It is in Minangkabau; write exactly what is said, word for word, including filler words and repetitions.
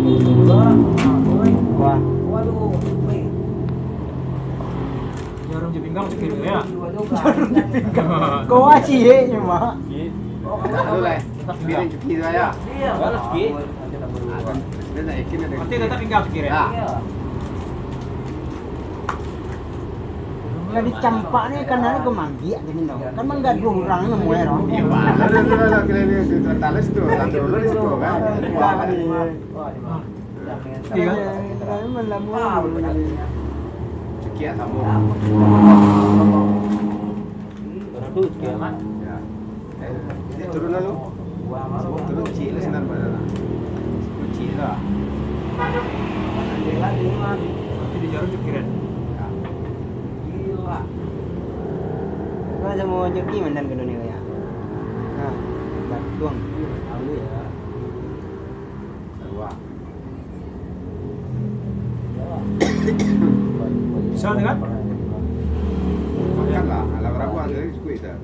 Wah. Jarum di pinggang sakit ya. Jarum di pinggang. Kau aci ye, Mak. Aduh lah. Piring cuki tu ya. Iya, baru sikit. Dia tak yakin ada. Nanti tetap tinggal pikiran. Nah. Kan dicampak ni kan ada kau manggiak gini dong. Kan manggaduh urang ni namuah orang. Iya, Pak. Lalu, lalu, lalu, kira-kira itu talas tu, lalu, lalu di situ kan. Wah, iya. Kan, kan malamun. Cuki ya, sambung. Berapa tu cuki ya, Mak? Ya. Eh, dia turun lalu. Turun cik lah, sinan pada lah. Turun cik lah. Nanti di jarum pikiran. Ya. Gila. Kau sama Joki mandan ke dunia ya? Nah, batuang. Tahu ya. Sarua. Bisa dengar? Makan lah, alah barabuah tadi cukup dah.